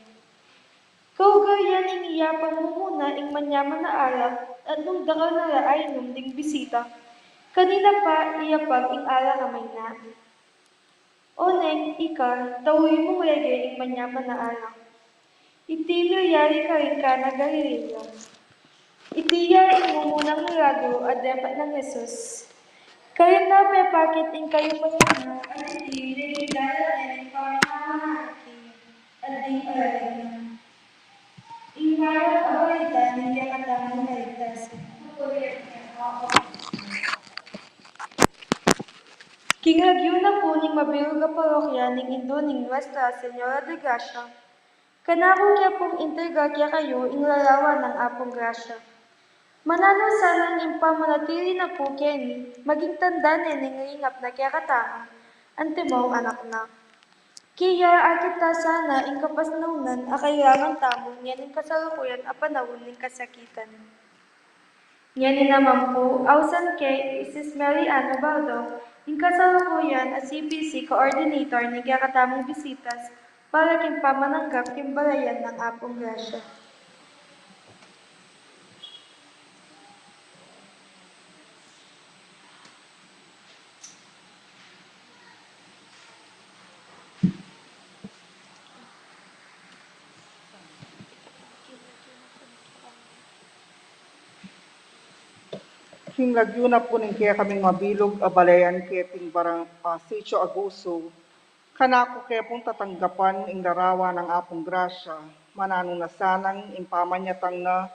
Kaugal yan ing iya pamumuna ing manyaman a alak, at nung dakal na la ainum ding bisita, kanina pa iyapag ing alak a mayna. O neng, ika, tauli mung lege ing manyaman a alak. Iti milyari karing Cana Galilea. Iti ya ing mumunang milagru a depat nang Jesus. Karin na pepakit ing kayupayan na, at iti mekilala ne ning pamananalaki at ding alagad na. Ing mayap a balita ning kekatamung kaligtasan. King lagyu na pu ning mabilug a parokya ning Indu ning Nuestra Señora de Gracia, kanaku ke pung intriga kekayu ing larawan nang Apung Grasya. Mananu sanang ing pamanatili na pu keni maging tanda ne ning lingap na kekatamu antimong anak na. Kaya akit ta sana ing kapasnaunan a kailangan tamu ngening kasalukuyan a panaun ning kasakitan. Ngeni naman pu, ausan ke i Sis Mary Ann Ubaldo, ing kasalukuyan a C P C coordinator ning kekatamung bisitas para king pamananggap king balayan nang Apung Grasya. King lagyu na pu ning kekaming mabilug a balayan keting barang, ah, Sitio Aguso, kanaku ke pung tatanggapan ing larawan nang Apung Grasya, mananu na sanang ing pamanyatang na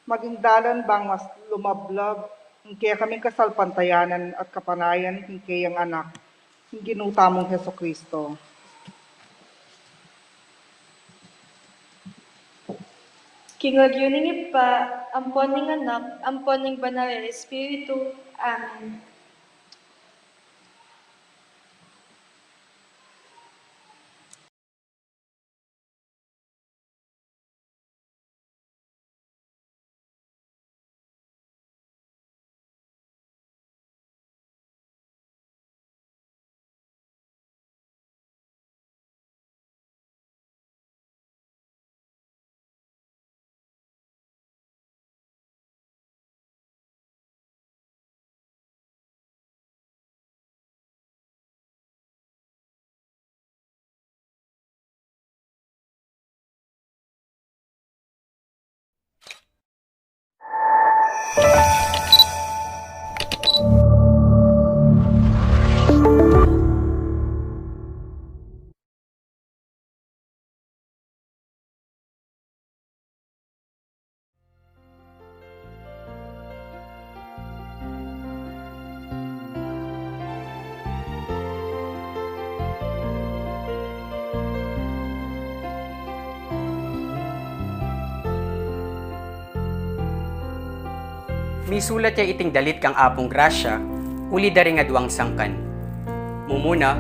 maging dalan bang mas lumablab ing kekaming kasalpantayanan at kapanayan king keyang Anak, ing Ginu tamung Jesucristo. King lagyu ning Ibpa, ampon ning Anak, ampon ning Banal a Espiritu. Amen. Misulat ya iting dalit kang Apung Grasya uli da ring aduang sangkan. Mumuna,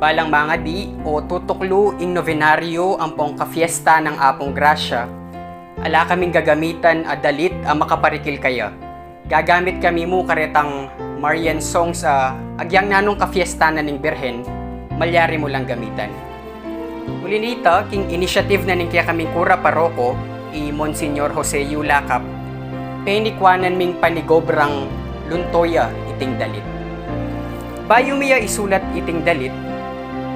balang mangadi o tutuklu ing nobenaryo ampong kafiesta nang Apung Grasya, ala kaming gagamitan a dalit a makaparikil kaya. Gagamit kami mu karetang Marian songs a agyang nanung kafiesta na ning Birhen, malyari mu lang gamitan. Uli nita, king initiative na ning kekaming kura paroko, i Monsignor Jose Yulacap, penikuanan ming panigobrang lunto ya iting dalit. Bayu mi ya isulat iting dalit,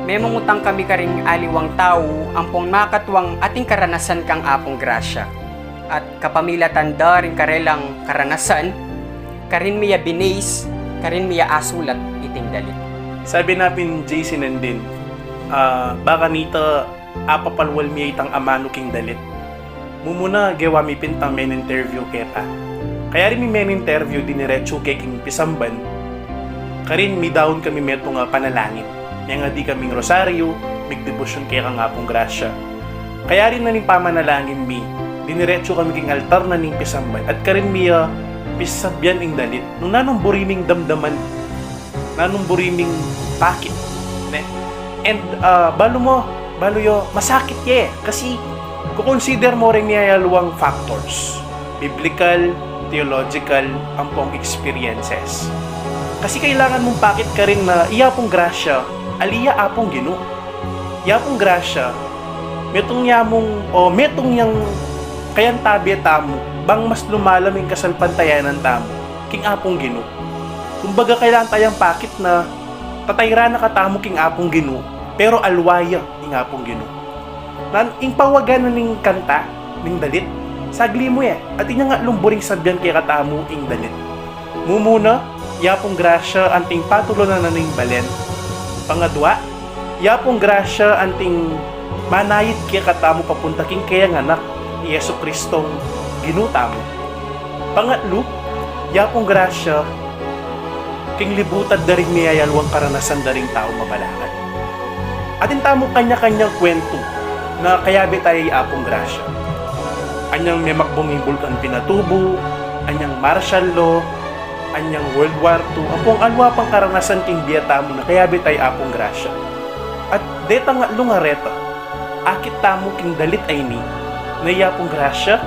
memungutang kami karing aliwang tau ampong makatuang ating karanasan kang Apung Grasya. At kapamilatan da ring karelang karanasan, karin mi ya binase, karin mi ya asulat iting dalit. Sabi na pin J C Nandin, ah, baka nita apapalwal mi ya itang amanu king dalit. Mumuna, gewa mi pin tang men-interview keta. Kayari mi men-interview diniretsu ke king pisamban, karin midaun kami metung a panalangin. Mengadi kaming rosaryu, migdebosyun kekang Apung Grasya. Kayari na ning pamanalangin mi, diniretsu kami king altar na ning pisamban, at karin mi ya pisasabian ing dalit. Nung nanung buri ming damdaman, nanung buri ming pakit, ne? And, ah, balu mu, balu yu, masakit ye. Kasi, kukonsider mu ring miyayaluang factors. Biblical, theological, ampong experiences. Kasi kailangan mung pakit karin na i Apung Grasya, ali ya Apung Ginu. I Apung Grasya, metung ya mung, o metung yang kayantabe tamu, bang mas lumalam ing kasalpantayanan tamu king Apung Ginu. Kumbaga, kailangan tayang pakit na tatayran na katamu king Apung Ginu, pero alwa ya ing Apung Ginu. Nan, ing pawagan na ning kanta, ning dalit, sagli mu ya, at inya nga lumburing sabian kekatamu ing dalit. Mumuna, i Apung Grasya anting patulunan na ning balen. Pangadwa, i Apung Grasya anting manayid kekatamu papunta king kayang Anak, i Jesucristong Ginu tamu. Pangatlu, i Apung Grasya king libutad da ring miyayaluang karanasan da ring tau mabalakad. Atin tamu kanya-kanyang kwentu na kayabe taya i Apung Grasya. Anyang memakbung ing bulkan Pinatubo, anyang martial law, anyang World War two, ampong alwa pang karanasan king bie tamu na kayabe taya i Apung Grasya. At detang atlung areta, akit tamu king dalit a ini, na i Apung Grasya,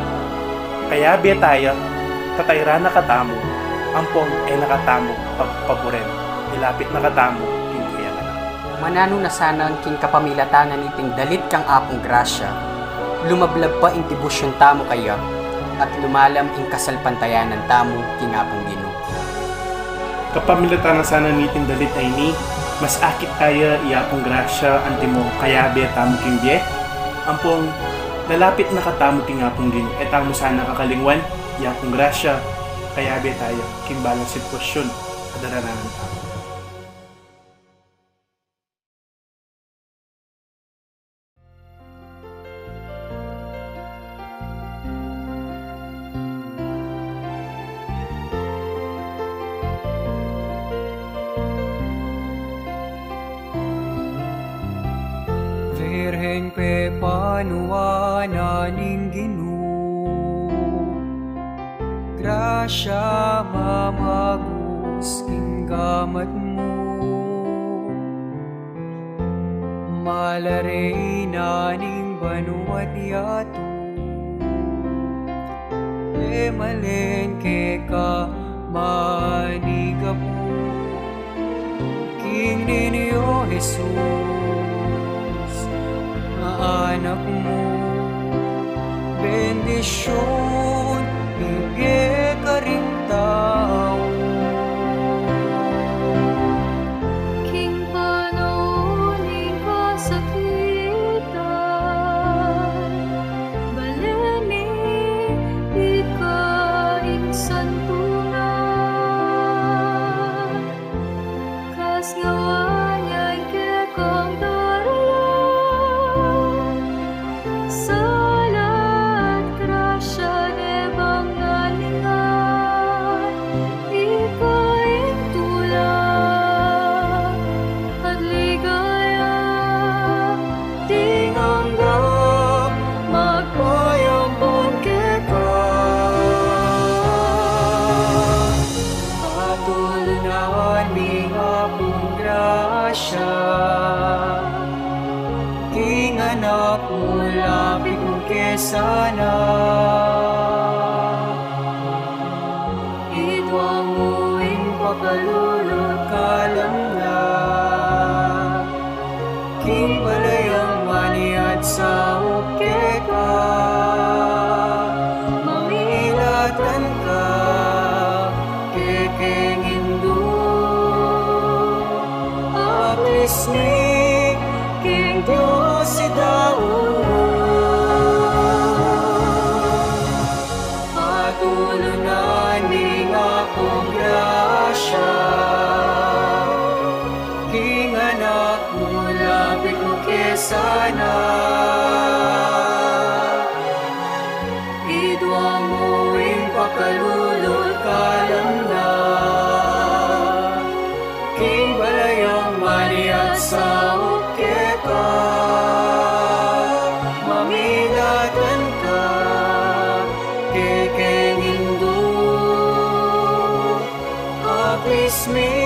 kayabe taya, tatayran na katamu, ampong e na katamu pagpaburen, ilapit na katamu king kayang Anak. Mananu na sana king kapamilatan na niting dalit kang Apung Grasya, lumablab pa ing debosyun tamu kaya, at lumalam ing kasalpantayanan tamu king Apung Ginu. Kapamilatan na sana niting dalit a ini, mas akit taya i Apung Grasya antimo kayabe tamu king bie, ampong lalapit na katamu king Apung Ginu. E tamu sana kakalingwan, i Apung Grasya, kayabe taya king balang sitwasyun a darananan tamu. Virgen, pepanuan na ning Ginu, grasya mamagus king gamat mu. Malare na ning banua't yatu, e malen keka manigapu. King Niño Jesus, nga Anak mu, bendisyun ibie karing tau. King panaun ning kasakitan, balen mi ika ing santunan. Kas ngawang yan kekang daralan, sala at grasya de bang naningan, ika ing tula at ligaya, ding angga magpayampun keka. Patulunan ning Apung Grasya, king Anak mu lapit mu ke sana. Idwang mu ing pakalulu't kalamnan, king balayang mani saup keka, mamilatan ka keng Indu. Apismi keng Dios i daun, patulunan ning akung grasya king anak mu, lapit mu ke sana. Idwa mu ing pakalulu, kalam na king balayang maniat saup keka, mamilatan ka keng Indu. Apismi